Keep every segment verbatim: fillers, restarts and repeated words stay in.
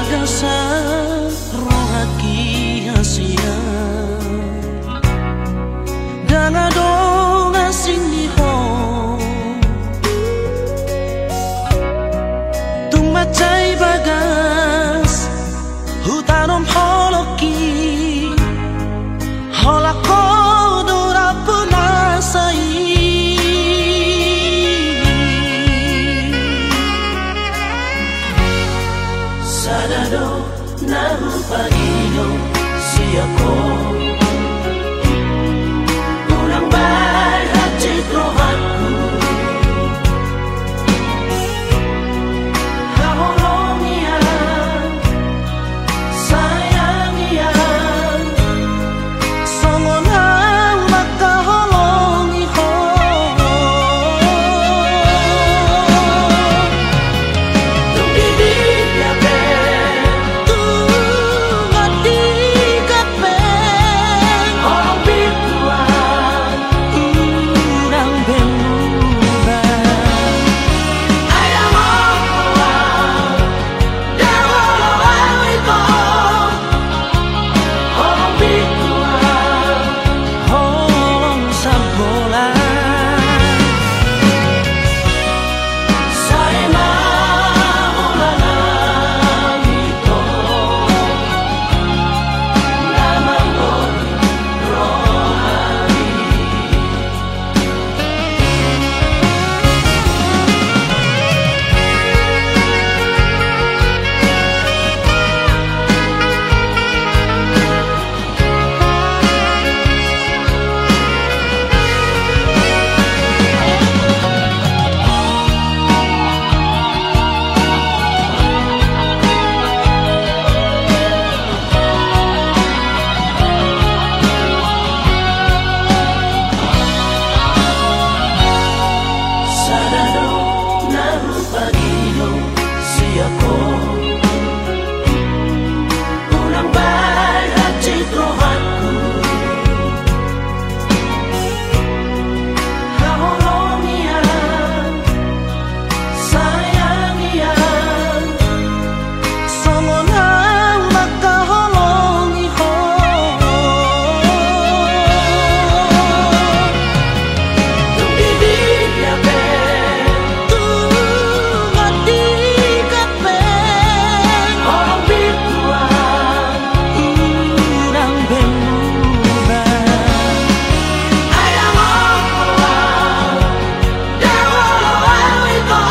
Dasar rohaki hasian, ndang adong asing ni ho. Tung mansai bagas hutanom holongki, holan ho do rambu nasa i. Sada do na hupangido sian ho, unang bahen hansit rohangku. Haholongi au, sayangi au, songon au mangkaholongi ho. Tung di dia pe, tung andigan pe, holong bingkuan, unang be muba. Ai dang olo au, dang olo au ito, holong bingkuan, holong sambola. Sai ma holan au ito, na manggohi rohami. Sada do na hupangido sian ho, unang bahen hansit rohangku. Haholongi au, sayangi au, songon au mangkaholongi ho. Tung di dia pe, tung andigan pe, holong bingkuan, unang be muba. Ai dang olo au, dang olo au ito,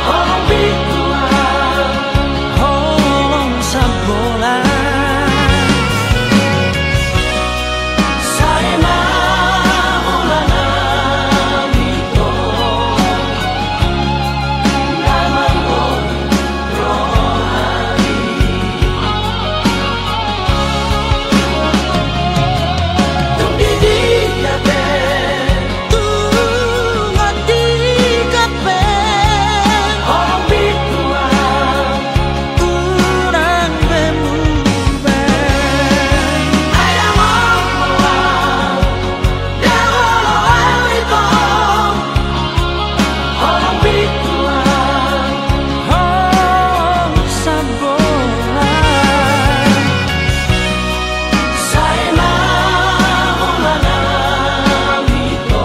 holong bingkuan, holong sambola. Sai ma holan au ito, na manggohi rohami. Tung di dia pe, tung andigan pe, holong bingkuan, unang be muba. Ai dang olo au, dang olo au ito, holong bingkuan, holong sambola. Sai ma holan au ito,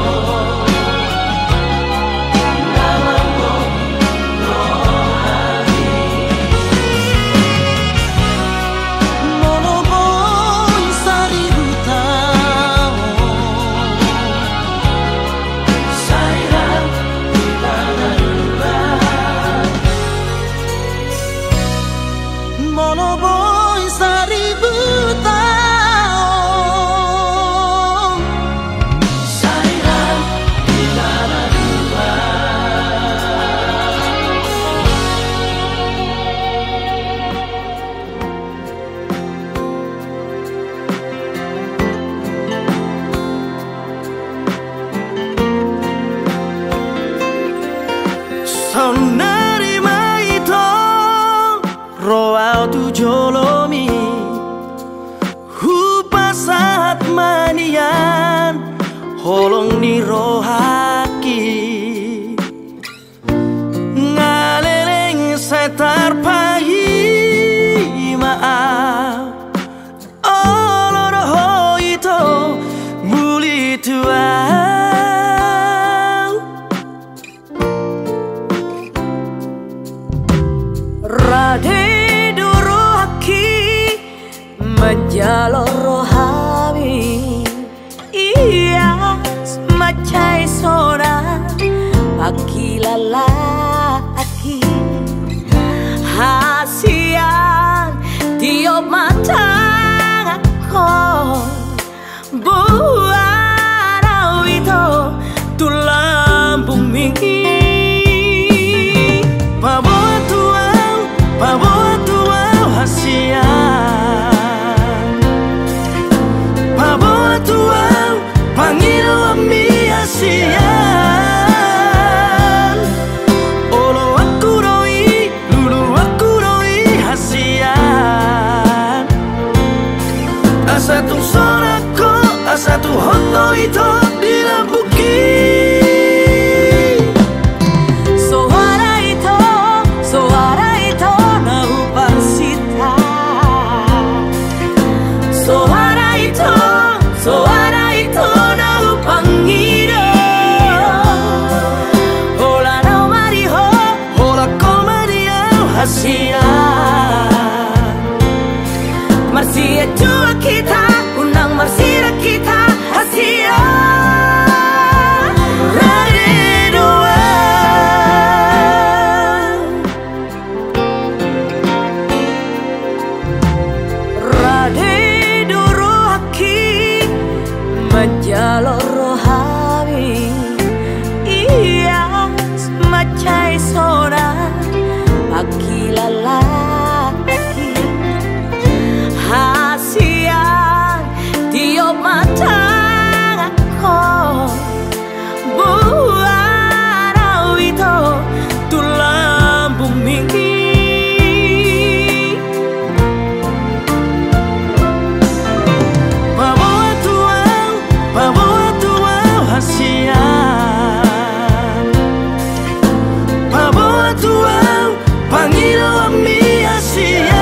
na manggohi rohami. Molo boi saribu taon, sai rap hita na dua. Molo boi saribu taon, sai rap hita na dua. Saonnari ma ito ro au tu jolomi, hupasahat ma nian holong ni rohangki. Nga leleng sai ta Paima au, olo do ho ito muli tu au. Rade do rohangki manjalo rohami. Ia mansai sonang pangkilalaanki, hasian tiop ma tanganhon, boan au ito tu lambungmi. Paboa tu au, paboa tu au hasian. Paboa tu au pangidoanmi hasian. Oloanku do i, luluanku do i hasian. Asa tung sonang ho, asa tung hot do ito di lambungki. Soara ito, soara ito na huparsinta. Soara ito, soara ito na hupangido. Holan au ma di ho, holan ho ma di au hasian. Marsianjuan hita, unang marsidak hita hasian. Rade do au, rade do rohangki manjalo rohami. Ia mansai sonang pangkilalaanki, hasian tiop ma tanganhon, boan au ito tu lambungmi. Paboa tu au, paboa tu au hasian. Paboa tu au pangidoanmi hasian.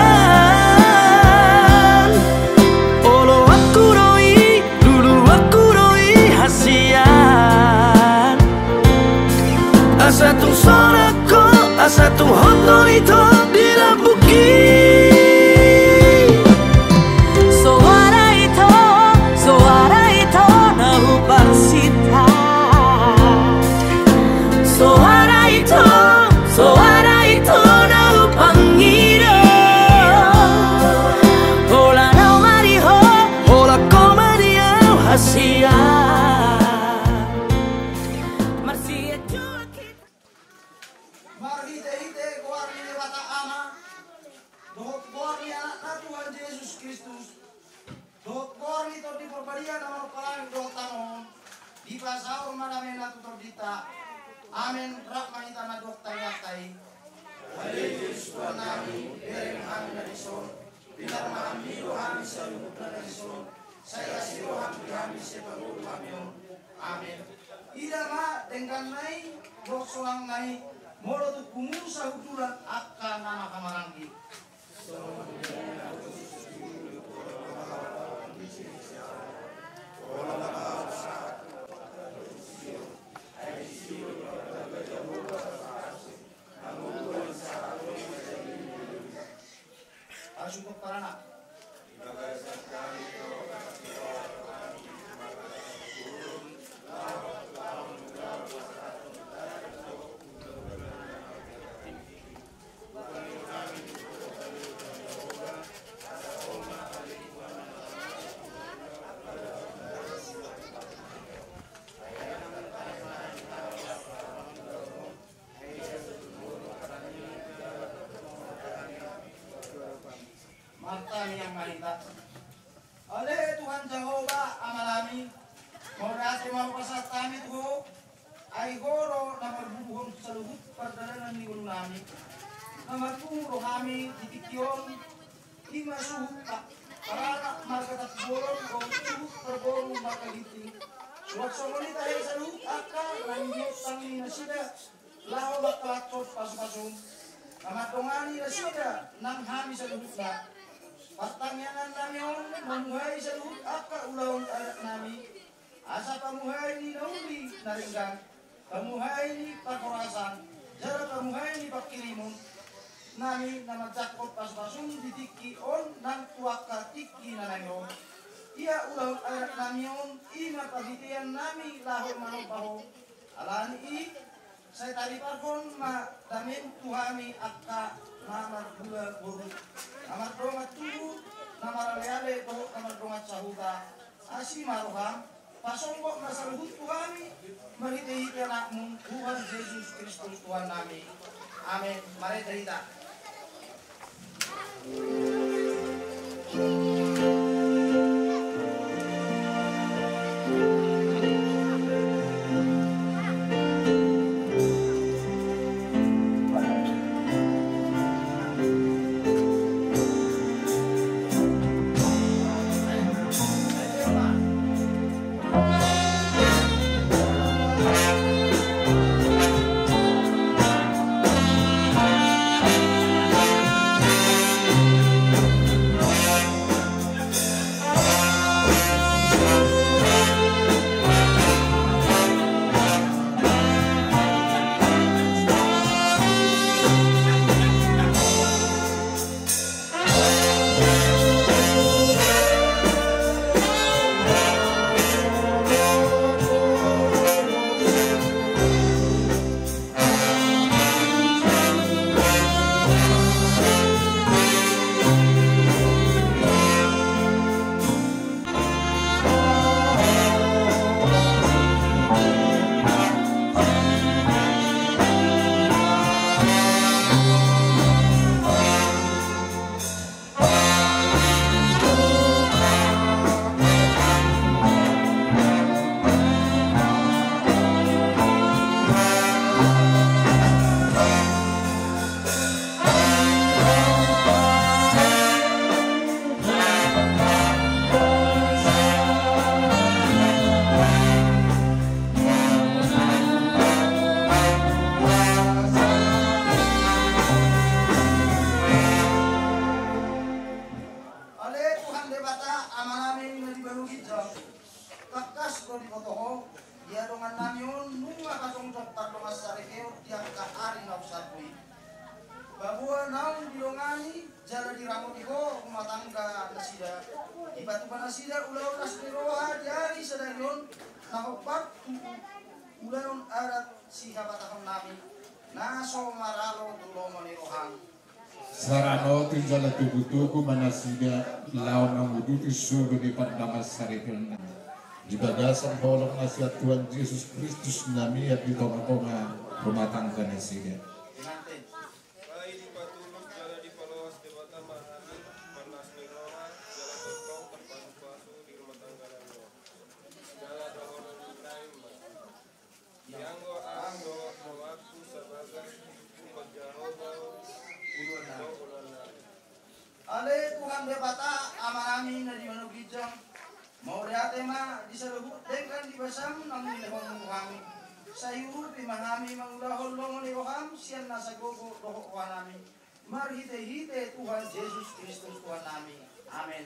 Oloanku do i, luluanku do i hasian. Asa tung sonang ho, asa tung hot do ito di lambungki. Soara ito, soara ito na huparsinta. Soara ito, soara ito na hupangido. Holan au ma di ho, holan ho ma di au hasian. Marsianjuan hita. Marhitehite goar ni Debata Ama, dohot goar ni Anakna Tuhan Jesus Kristus, dohot goar ni Tondi Parbadia na manompa langit dohot tano on, dipasaor ma damena tu tondinta. Amen. Rap ma hita mandok tangiangta i. Ale Jesus Tuhannami, bereng hami na dison, pinarmahanmi do hami saluhutna na dison, sai asi roham di hami sai pangolu hami on. Amen. Ida ma dengganna i dohot solangna i, molo tung humusahundulan angka na manghamaranggi. Pasu pomparanna. Martangiang ma hita. Ale Tuhan Jahowa Amanami, mauliate ma hupasahat hami tu Ho, ai Ho do na marburuhon saluhut pardalanan ni ngolunami. Na marpungu do hami di tingki on, i ma suhut pa, paranak marga Tampubolon dohot suhut parboru marga Ginting. Suang songon i tahe saluhut angka na niontang ni nasida laho mangkalakhon pasupasum. Na mandongani nasida nang hami saluhutna. Partangiangan nami on mamuhai saluhut angka ulaon adat nami, asa pamuhai ni na uli na denggan, pamuhai ni parhorasan, jala pamuhai ni pangkirimon nami na manjangkon pasupasun di tingki on nang tu angka tingki na naeng ro. Ia ulaon adat nami on i ma parhitean nami laho manomba Ho. Alani i, sai tariparhon ma damem tu hami angka na marhula boru, na mardongan tubu, na maraleale dohot na mardongan sahuta. Asi ma roham, pasonggot ma saluhut tu hami, marhitehite Anakmu, Tuhan Jesus Kristus Tuhan nami. Amen. Marende hita. Ale Tuhan Debata, Amanami na di banua ginjang, tangkas do diboto Ho ia dongannami on nunga pajongjong pardongansaripeon di angka ari na umsalpu i. Paboa naung didongani jala diramoti Ho rumah tangga nasida, dipatupa nasida ulaon las ni roha di ari sadari on, na hombar tu ulaon adat sihabatahonnami, na so maralo tu lomo ni roham. Sai ramoti jala tugu-tugu ma nasida laho manguduti solu ni pardongansaripeonnami. Di bagasan holong na sian Tuhan Jesus Kristus na mian di tonga-tonga rumah tangga nasida. Sai dipatulus jala dipaloas Debata ma hami, marlas ni roha, jala tongtong tarpasu-pasu di rumah tangga nami on. Jala dohonon nami ma, ianggo ahu dohot rohangku sabagas umat Jahowa, ulaon nami. Ale Tuhan Debata, Amanami na di banua ginjang, mauliate ma di saluhut denggan ni basam naung nilehonmu tu hami. Sai urupi ma hami mangulahon lomo ni roham sian nasa gogo dohot rohanami, marhite-hite Tuhan Jesus Kristus Tuhannami. Amen.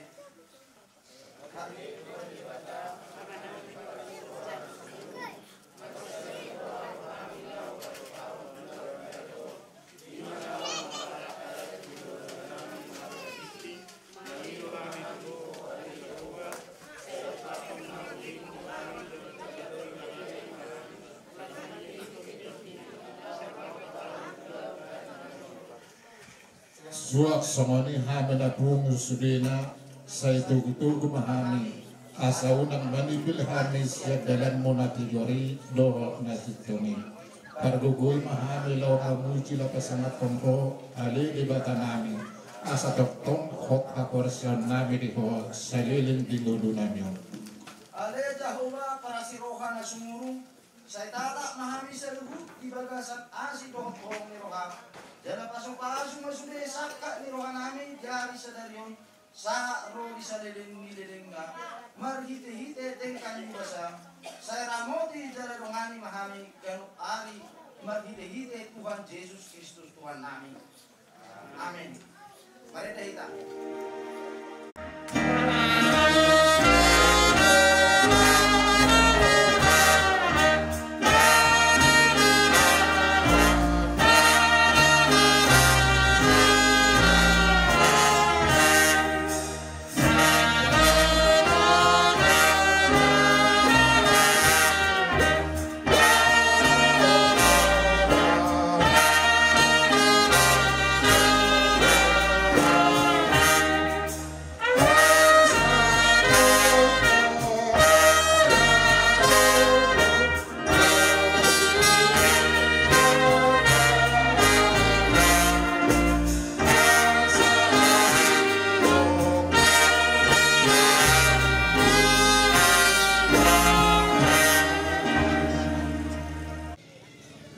Suang songon i hami na pungu sudena, sai togu-togu ma hami, asa unang manipil hami sian dalanmu na tigor i dohot na sintong i. Pargogoi ma hami laho mamuji laho pasangaphon Ho, ale Debatanami, asa tongtong hot haporseaonnami di Ho saleleng di ngolunami on. Ale Jahowa, parasi roha na sumurung, sai tatap ma hami saluhut di bagasan asi dohot holong ni roham. Jala pasu-pasu ma sude sangkap ni rohanami di ari sadari on, sahat ro di saleleng ni lelengna, marhite-hite denggan ni basam. Sai ramoti jala dongani ma hami ganup ari, marhite-hite Tuhan Jesus Kristus Tuhannami. Amin. Marende hita.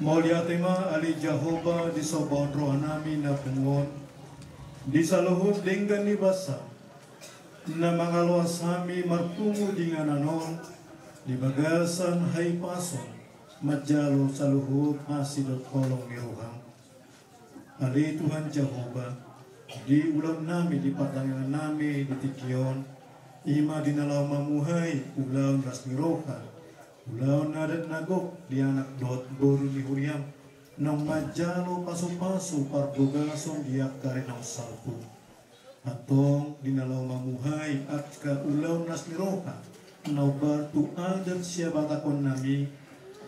Mauliate ma ale Jahowa di somba roha nami na pungu on, di saluhut denggan ni basa na mangaloas hami marpungu di inganan on, di bagasan hahipason manjalo saluhut asi dohot holong ni roham. Ale Tuhan Jahowa, di ulaon nami, di partangiangan nami di tingki on, i ma di na laho mamuhai ulaon las ni roha, ulaon adat na gok di anak dohot boru ni huriam, naung manjalo pasupasu parbagason di angka ari naung salpu. Antong di na laho mamuhai angka ulaon las ni roha na hombar tu adat sihabatahon nami,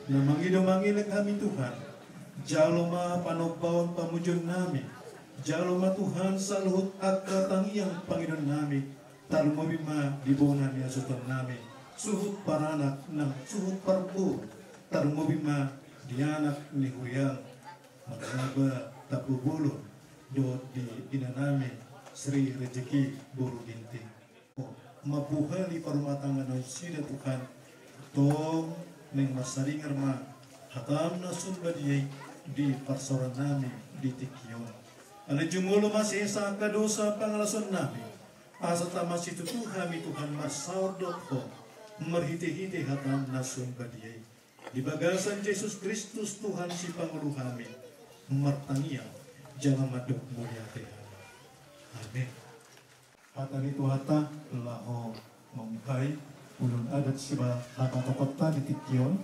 na mangido mangelek hami Tuhan, jalo ma panombaon pamujion nami, jalo ma Tuhan saluhut angka tangiang pangidoan nami, tarlumobi ma di bona ni hasuhuton nami, suhut paranak nang suhut parboru, tarlumobi ma di anak ni huriam, marlaba tampubolon dohot di inanami Sri Rejeki boru Ginting. Mambuhali parrumatanggaonnasida Tuhan, tong naeng marsaringar ma hatam na sun badia i di parsaoran nami di tingki on. Alai jumolo ma sesa angka dosa pangalaosion nami, asa tamasitutu hami Tuhan marsaor dohot Ho marhitehite hatam na sun badia i. Di bagasan Jesus Kristus Tuhan sipangolu hami martangiang jala mandok mauliate hami. Amin. Hata ni Tuhanta laho mamuhai ulaon adat sihabatahonta di tingki on.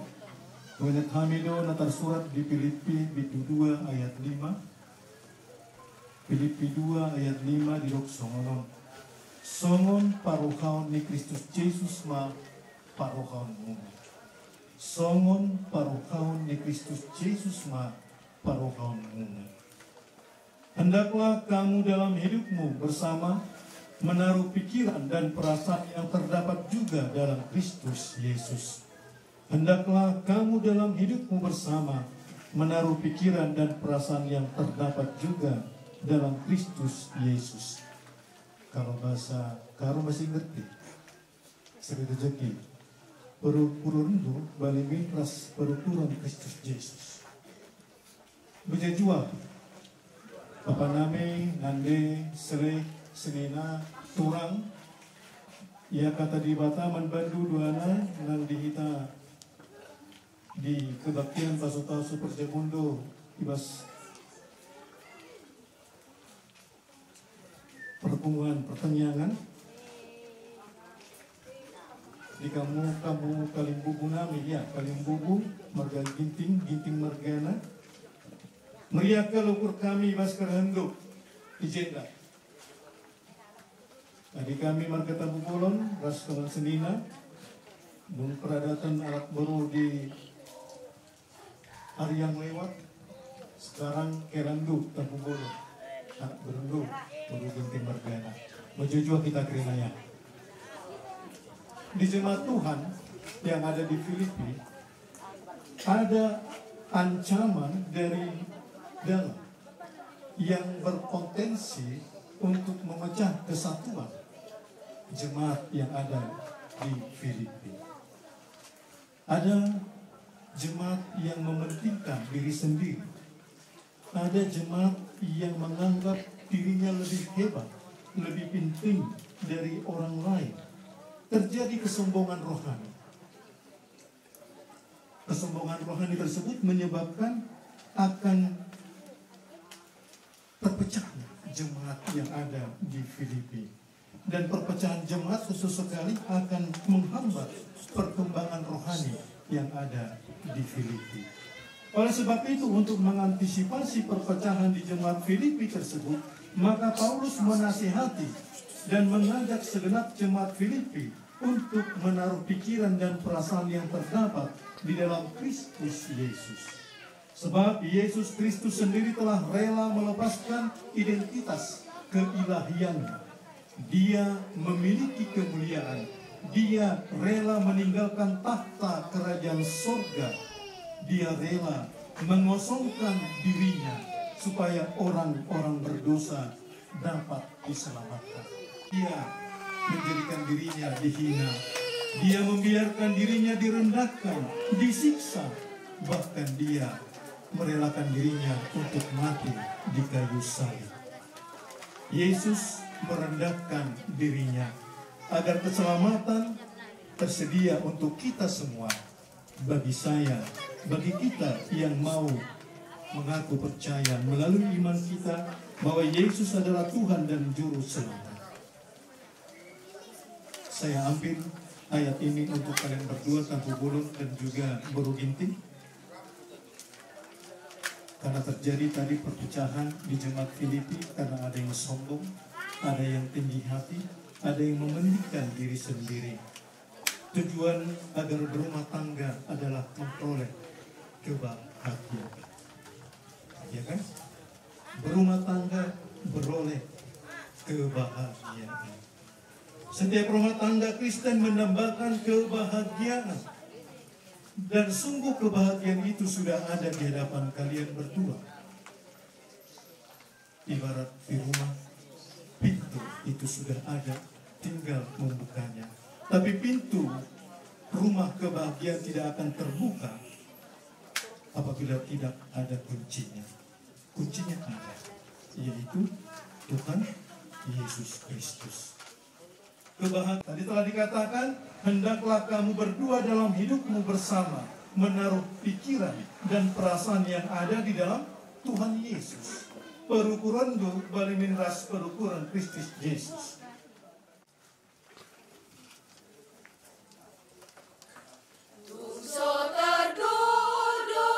Huenget hami do na tarsurat di Pilippi bindu dua ayat lima. Pilippi dua ayat lima didok songon on. Songon parrohaon ni Kristus Jesus ma parrohaonmuna. Songon parrohaon ni Kristus Jesus ma parrohaonmuna. Hendaklah kamu dalam hidupmu bersama menaruh pikiran dan perasaan yang terdapat juga dalam Kristus Yesus. Hendaklah kamu dalam hidupmu bersama menaruh pikiran dan perasaan yang terdapat juga dalam Kristus Yesus. Kalau bahasa Karo masih ngerti. Sri Rejeki. Parukuron do balimin ras parukuron Kristus Jesus. Bujajua. Bapa nami, nande, sere, senina, turang. Ia hata Debata mambandu doana nang di hita di kebaktian pasupasu parjabundo ibas perpunguan partangiangan. Di hamu, hamu kalimbubu nami, ia kalimbubu marga Ginting, Ginting margana. Meriahkan ukur hami ibas karandu di jenda. Tadi hami marga Tampubolon ras songon senina. Dung peradatan anak boru di hari yang lewat, sekarang karandu Tampubolon. Anak boru, boru Ginting margana. Mujujur kita kerina ya. Di jemaat Tuhan yang ada di Filipi, ada ancaman dari dalam yang berpotensi untuk memecah kesatuan jemaat yang ada di Filipi. Ada jemaat yang mementingkan diri sendiri. Ada jemaat yang menganggap dirinya lebih hebat, lebih penting dari orang lain. Terjadi kesombongan rohani. Kesombongan rohani tersebut menyebabkan akan perpecahan jemaat yang ada di Filipi. Dan perpecahan jemaat sesekali akan menghambat perkembangan rohani yang ada di Filipi. Oleh sebab itu, untuk mengantisipasi perpecahan di jemaat Filipi tersebut, maka Paulus menasihati dan mengajak segenap jemaat Filipi untuk menaruh pikiran dan perasaan yang terdapat di dalam Kristus Yesus. Sebab Yesus Kristus sendiri telah rela melepaskan identitas keilahiannya. Dia memiliki kemuliaan. Dia rela meninggalkan tahta kerajaan sorga. Dia rela mengosongkan dirinya supaya orang-orang berdosa dapat diselamatkan. Dia menjadikan dirinya dihina. Dia membiarkan dirinya direndahkan, disiksa. Bahkan dia merelakan dirinya untuk mati di kayu salib. Yesus merendahkan dirinya agar keselamatan tersedia untuk kita semua. Bagi saya, bagi kita yang mau mengaku percaya melalui iman kita bahwa Yesus adalah Tuhan dan Juru Selamat. Saya ambil ayat ini untuk kalian berdua, Tampu Bolon dan juga Boru Ginting. Karena terjadi tadi perpecahan di jemaat Filipi karena ada yang sombong, ada yang tinggi hati, ada yang mementingkan diri sendiri. Tujuan agar berumah tangga adalah memperoleh kebahagiaan. Ya kan? Berumah tangga, beroleh kebahagiaan. Setiap rumah tangga Kristen mendambakan kebahagiaan. Dan sungguh kebahagiaan itu sudah ada di hadapan kalian berdua. Ibarat di rumah, pintu itu sudah ada, tinggal membukanya. Tapi pintu rumah kebahagiaan tidak akan terbuka apabila tidak ada kuncinya. Kuncinya ada, yaitu Tuhan Yesus Kristus. Kebahag-, tadi telah dikatakan, hendaklah kamu berdua dalam hidupmu bersama menaruh pikiran dan perasaan yang ada di dalam Tuhan Yesus. Perukuran do bali mineras perukuran Kristus Yesus. Tung so tardodo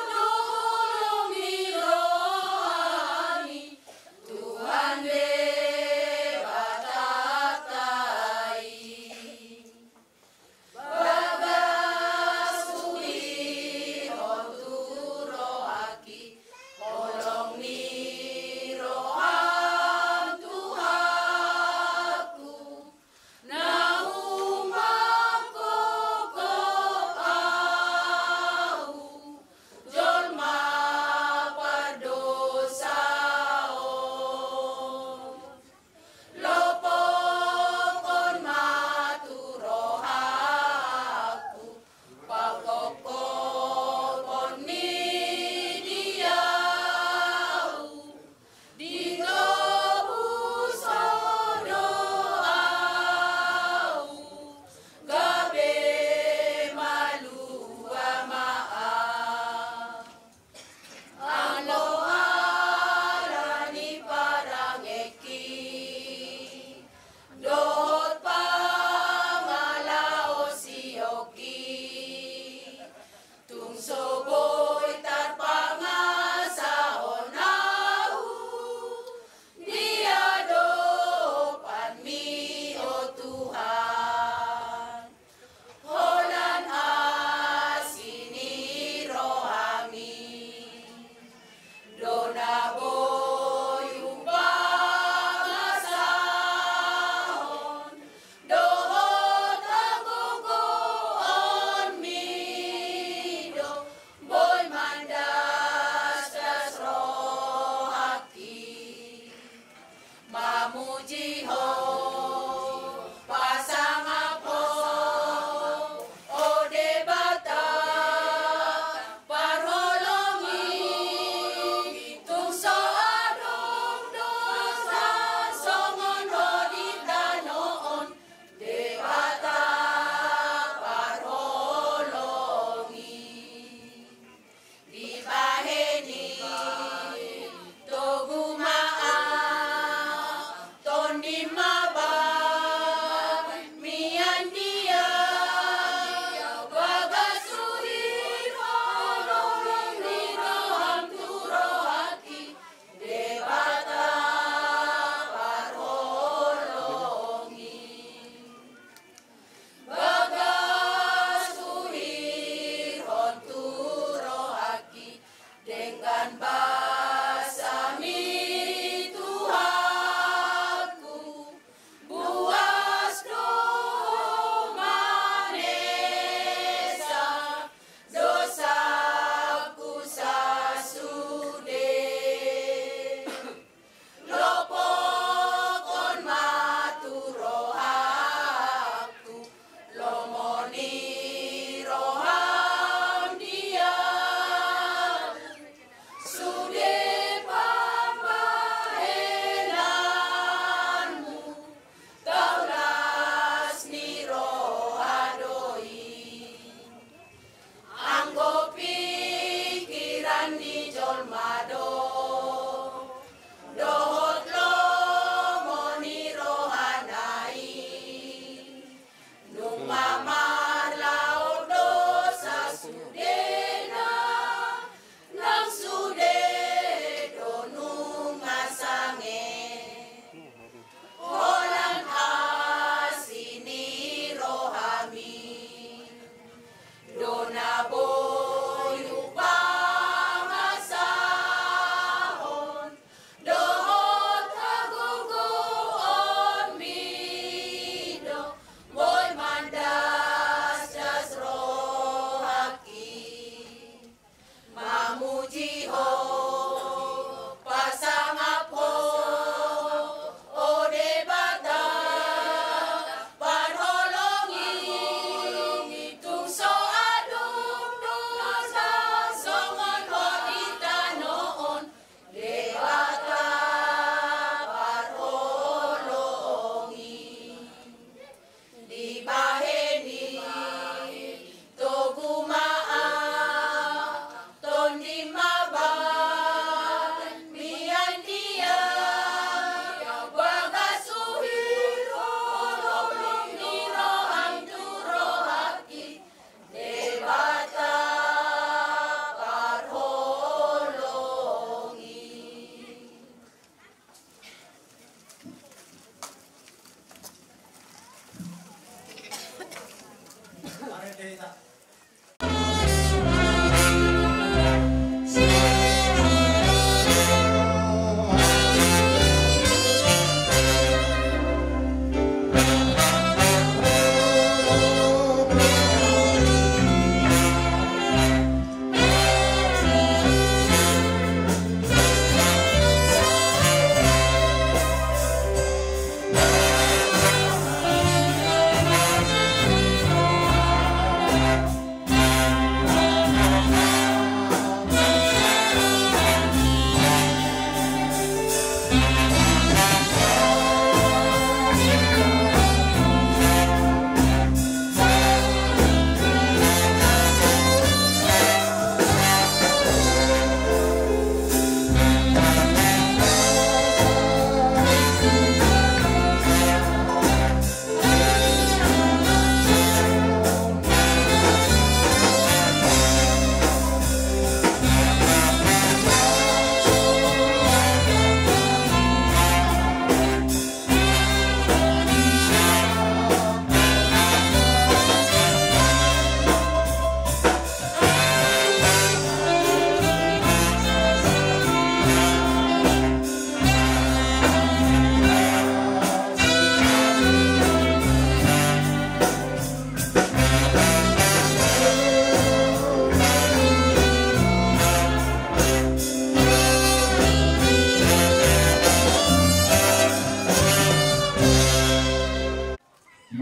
do holong ni roha ni Tuhan Debata i. Bagas huulihon tu rohangki holong ni roham, Tuhanku. Na humangkop ahu jolma pardosa on. Lopokhon ma tu rohangku pangkophopon ni diau. Ditobushon do ahu gabe malua ma ahu. Anggo ala ni parangeonki dohot pangalaosionki, tung so boi tarpangasahon ahu di adopanmi, o Tuhan. Holan asi ni rohami do na boi hupangasahon, dohot hagogoonmi do boi mandasdas rohangki. Mamuji Ho, pasangap Ho, o Debata parholong i, tung so adong dosa songon Ho di tano on, Debata parholong i. Dibahen i togu ma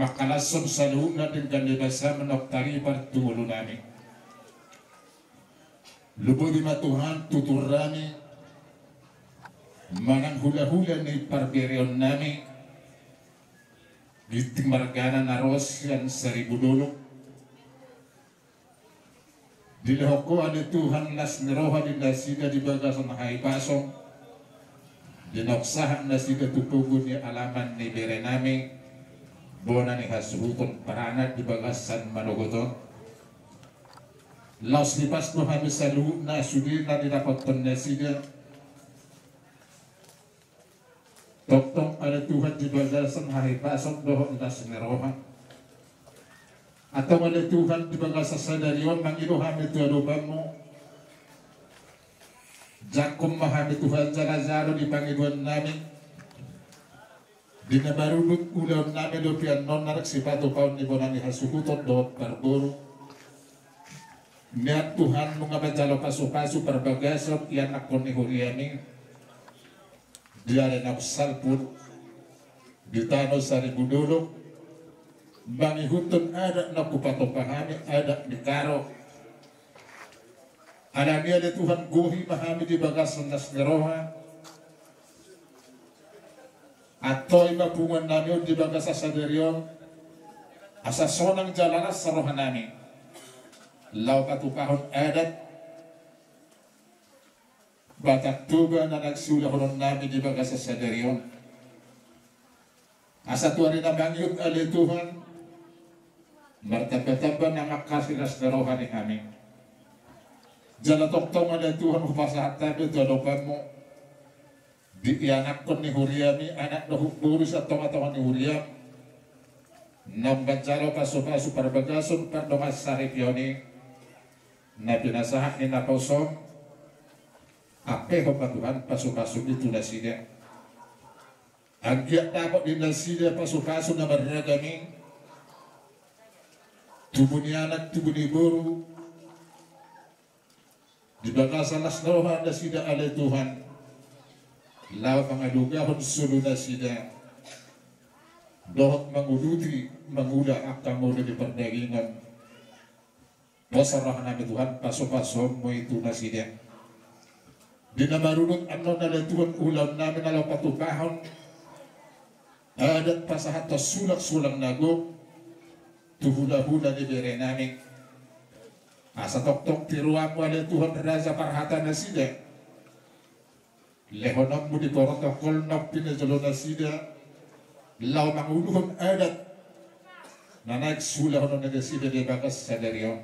Pangkalashon saluhutna denggan ni basaM nang taribar tu ngolunami. Loboti ma Tuhan tutur nami manang hulahula ni parbereonnami, Ginting margana na ro sian Saribu Dolok. Dilehon Ho ale Tuhan las ni roha di nasida di bagasan hahipason, di naung sahat nasida tu pogu ni alaman ni berenami, bona ni hasuhuton paranak di bagasan manogot on. Laos hipas do hami saluhutna sude na didapothon nasida. Tongtong ale Tuhan di bagasan hahipason dohot las ni roha. Antong ale Tuhan di bagasan sadari on mangido hami tu adopanMu. Jangkon ma hami Tuhan jala jalo di pangidoannami. Di na marudut ulaonnami dope annon na rap sipatupaon ni bona ni hasuhuton dohot parboru. Nian Tuhan nunga manjalo pasupasu parbagason ianakkon ni huriaMi di ari naung salpu di tano Saribu Dolok, mangihuthon adat na hupatupa hami, adat ni Karo. Alani i ale Tuhan gohi ma hami di bagasan las ni roha. Antoi ma punguannami on di bagasan sadari on, asa sonang jala las rohanami laho patupahon adat Batak Toba na naeng siulahononnami di bagasan sadari on. Asa tu ari na mangihut ale Tuhan, martambatamba na mangkasi las ni roha ni hami. Jala tongtong ale Tuhan hupasahat hami tu adopanMu di ianakkon ni huriaMi, anak dohot boru sian tongatonga ni huriaM, na manjalo pasupasu parbagason pardongan saripeon i, na pinasahat ni naposoM. Ampehon ma Tuhan pasupasu-Mi tu nasida. Anggiat dapot di nasida pasupasu na marragam i, tubu ni anak, tubu ni boru, di bagasan las ni roha nasida ale Tuhan, laho mangalugahon solu nasida dohot manguduti mangula angka ngolu ni pardagingon. Boasa rohanami Tuhan pasupasu-Mu i tu nasida. Di na marudut annon ale Tuhan ulaonnami na laho patupahon adat pasahathon sulangsulang na gok tu hulahula ni berenami. Asa tongtong tiruanMu ale Tuhan raja parhata nasida. LehononMu di protokol na pinajalo nasida laho manguluhon adat na naeng siulahonon nasida di bagas sadari on.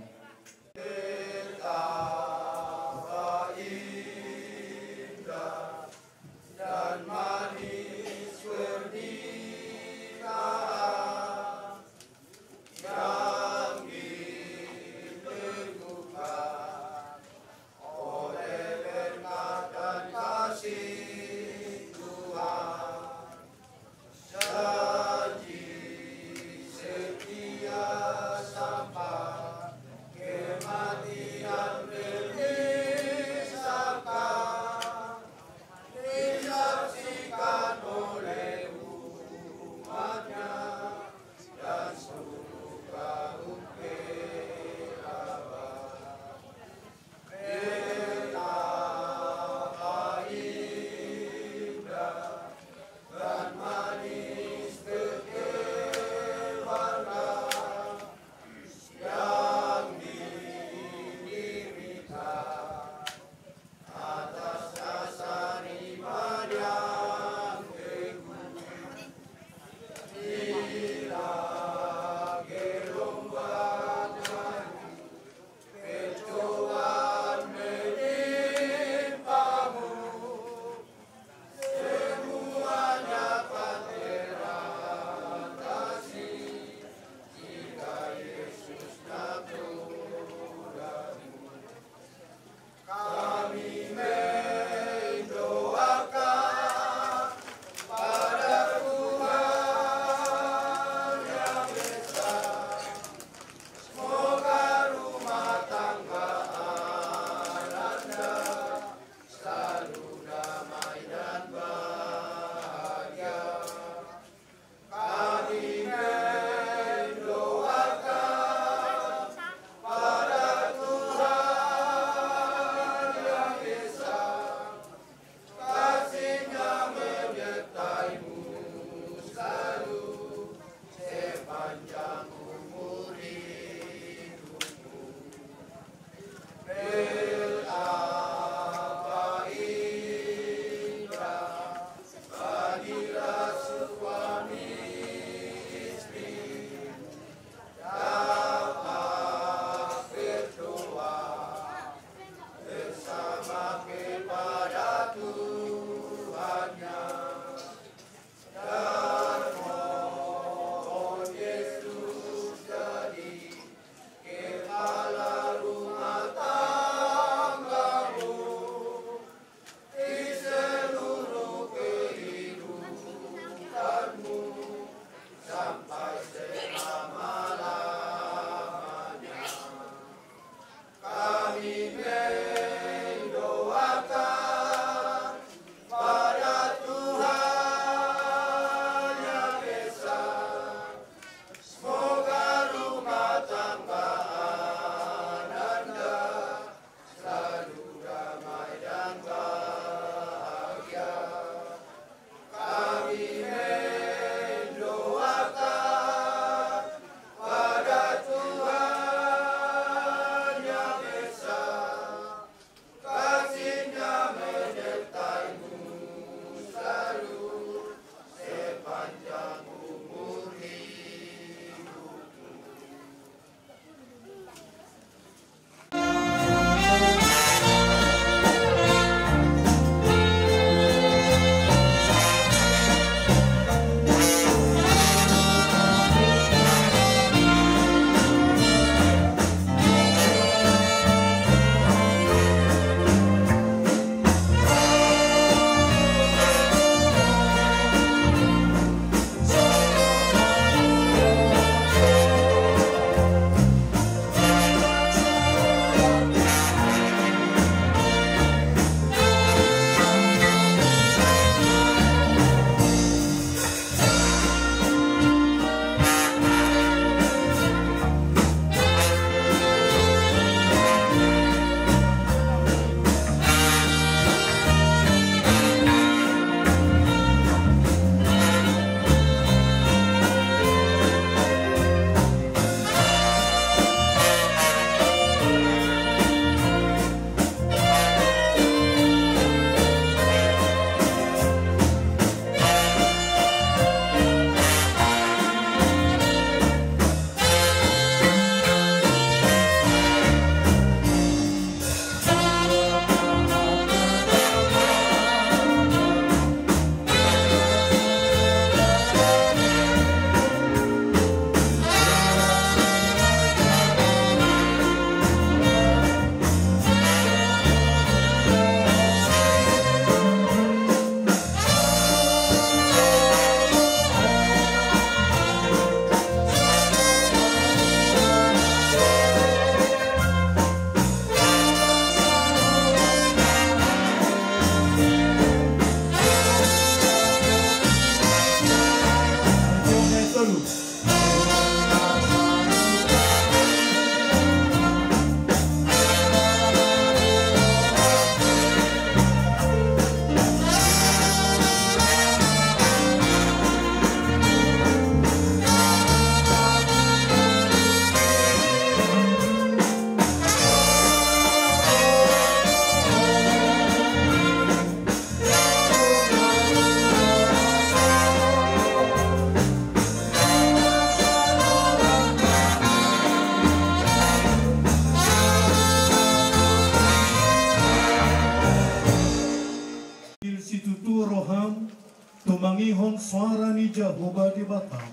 Soara ni Jahowa Debata,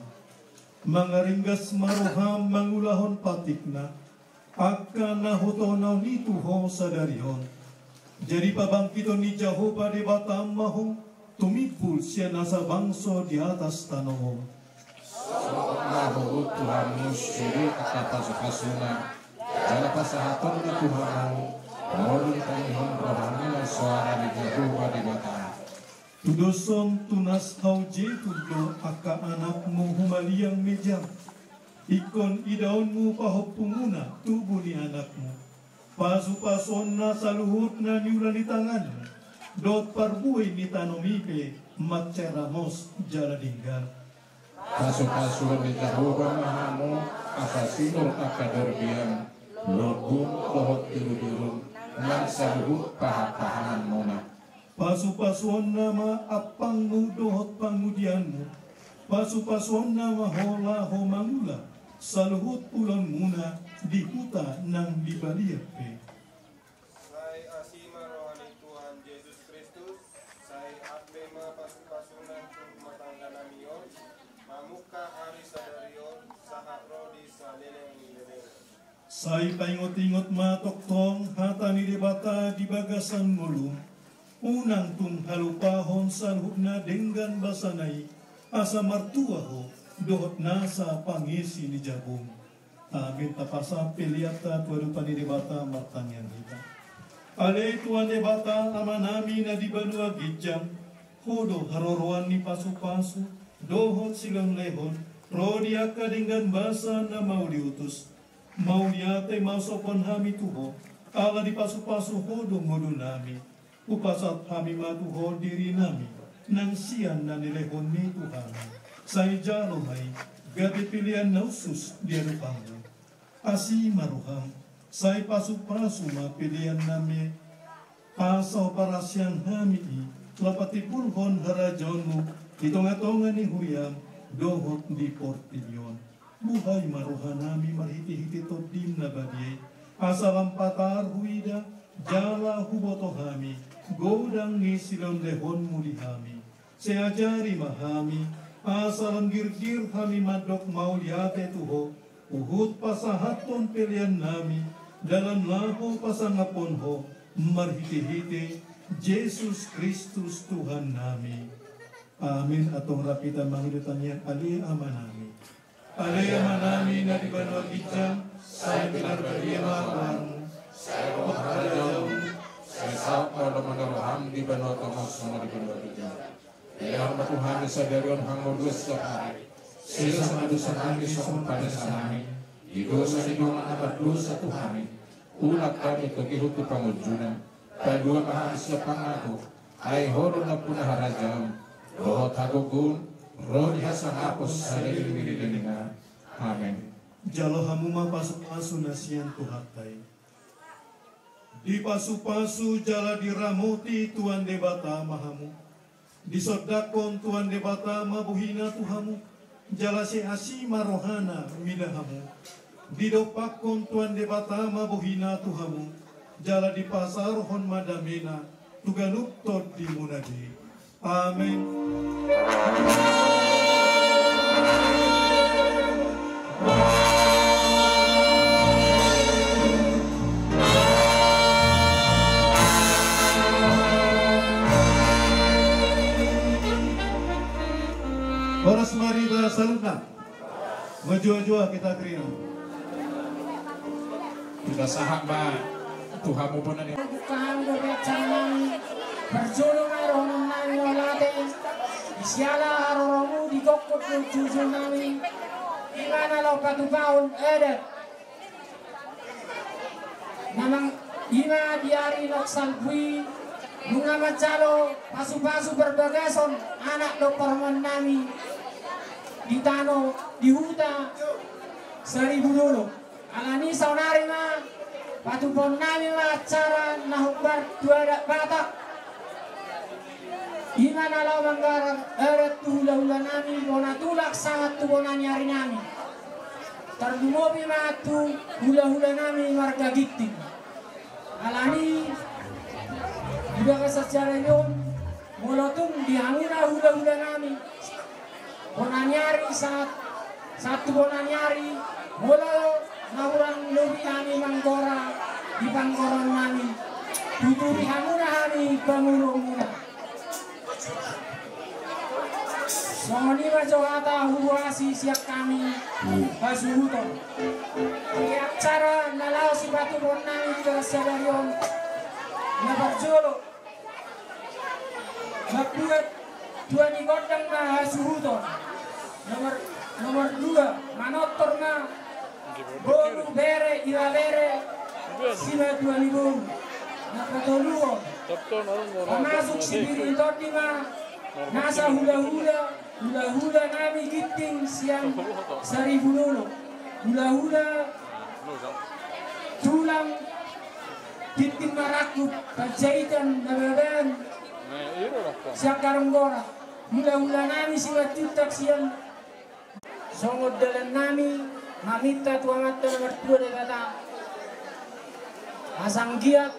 mangaringgas ma roham mangulahon patikna, angka na hutaonon i tu ho sadari on. Jadi pabangkiton ni Jahowa Debatam ma ho, tumimbul sian nasa bangso di atas tano on. Sohot ma huhut tu hamu sude angka pasupasuna, jala pasahatonna tu hamu, molo ditangihon rohamuna soara ni Jahowa Debata. Tudoshon tunas hau jetun do angka anakmu humaliang mejam. Ingkon idaonmu pahompumuna tubu ni anakmu. Pasupasuonna saluhutna niula ni tanganmu, dohot parbue ni tanom i pe mansai ramos jala denggan. Pasupasuon ni Jahowa ma hamu, asa sinur angka dorbiam, lombung dohot duruduru, nang saluhut pahanpahananmuna. Pasupasuonna ma ampangmu dohot pangudianmu. Pasupasuonna ma ho laho mangula saluhut ulaonmuna di huta nang di balian pe. Sai asi ma roha ni Tuhan Jesus Kristus, sai ate ma pasupasuna tu rumah tangga nami on, mamungka ari sadari on, sahat ro di saleleng ni leleng. Sai paingotingot ma tongtong hata ni Debata di bagasan ngolum, unang tung halupahon saluhutna denggan basana i, asa martua ho, dohot nasa pangesi ni jabum. Amin. Tapasahat peleanta tu adopan ni Debata, martangiang hita. Ale Tuhan Debata, Amanami na di banua ginjang, Ho do haroroan ni pasupasu, dohot silehonlehon, ro di angka denggan basa na mau diutus. Mauliate ma husombahon hami tu Ho, ala dipasupasu Ho do ngolunami. Hupasahat hami ma tu Ho dirinami, nang sian na nilehonmi tu hami. Sai jalo ma i, gabe pelean na hushus di adopanmu. Asi ma roham, sai pasupasu ma peleannami. Asa huparasiang hami i, laho patimbulhon harajaonmu di tongatonga ni huriam, dohot di portibi on. Buhai ma rohanami marhitehite Tondim na badia i, asa lam patar huida, jala huboto hami, godang ni silehonlehonmu di hami. Sai ajari ma hami, asa lam girgir hami mandok mauliate tu Ho, huhut pasahathon peleannami, dalan laho pasangaphon Ho, marhitehite Jesus Kristus Tuhannami. Amin. Antong rap hita mangido tangiang. Ale Amanami. Ale Amanami na di banua ginjang, sai pinarbadia ma goarmu, sai ro ma harajaonmu, sai saut ma lomo ni roham di banua tonga on songon na di banua ginjang. Lehon ma tu hami sadari on hangoluan siapari. Sesa ma dosanami songon panesanami di dosa ni dongan na mardosa tu hami. Unang hami togihon tu pangunjunan, palua ma hami sian pangago. Ai Ho do nampuna harajaon, dohot hagogoon, ro di hasangapon saleleng ni lelengna. Amen. Jalo hamu ma pasupasu na sian Tuhanta i. Dipasupasu jala diramoti Tuhan Debata ma hamu. Disondangkon Tuhan Debata ma bohina tu hamu, jala sai asi ma rohana mida hamu. Didompakkon Tuhan Debata ma bohina tu hamu, jala dipasaorhon ma damena tu ganup tondimuna be. Amen. Horas ma di hita saluhutna. Majuah-juah hita kerina. Hita sahat ma tu hamu bona ni. Buka hamu dope acara nami. Parjolo ma dohonon nami mauliate. Di siala haroromu di gokhon do jujur nami. Ima na laho patupahon adat. Memang ima di ari na salpu i, nunga manjalo pasupasu parbagason anak dohot parumaen nami di tano di huta Saribu Dolok. Alani saonari ma patupahon nami ma acara na hombar tu adat Batak. Ima na laho manggarar adat tu hulahula nami bona tulang sahat tu bona ni ari nami. Tarlumobi ma tu hulahula nami marga Ginting. Alani di bagasan acara on, molo tung di hamuna hulahula nami Ari sahat, sahat tu bona ni ari, molo na hurang lobi hami manggora di panggoraon nami, tuturi hamuna hami pangurungmuna. Songon i ma jo hata huboan sian hami hasuhuton. Di acara na laho sipatupaon nami di bagasan sadari on, na parjolo, mambuat tua ni gondang ma hasuhuton. Nomor, nomor dua, manortor ma boru, bere, ibebere, simatua ni boru. Na patoluhon, pamasuk sipir ni tondi ma nasa hulahula, hulahula nami Ginting sian Saribu Dolok. Hulahula tulang, tintin marangkup, Panjaitan, Nababan, sian Karanggora. Hulahula nami Simanjuntak sian. Songon dalan nami maminta tu Amanta na martua Debata, asa anggiat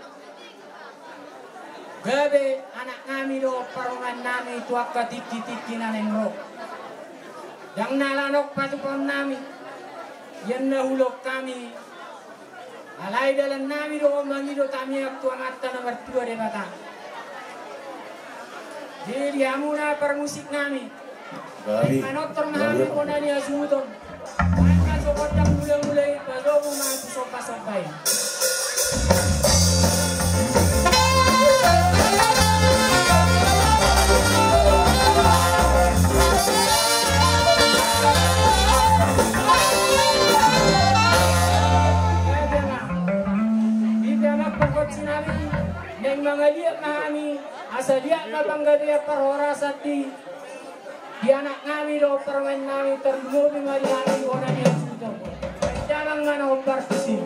gabe anak nami dohot parumaen nami tu angka tingki-tingki na naeng ro. Ndang na ala nang patupaon nami, ia na hulehon hami. Alai dalan nami do on mangido tamiang tu Amanta na martua Debata. Jadi hamuna parmusik nami, manortor ma hami bona ni hasuhuton. Angka so gondang mula-mula i, pasobu ma tu somba-somba i. Di anak pokok sinami, naeng mangaliat ma hami, asa liat ma panggabean parhorasan di, di anak nami dohot parumaen nami, tarlumobi ma di hami bona ni hasuhuton. Jalang ma na hombar tusi.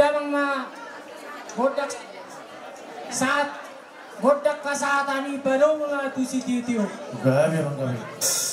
Amang ma gondang sahat, gondang hasahatan i, palomo ma tu sitio-tio. Gabe, Amang, gabe.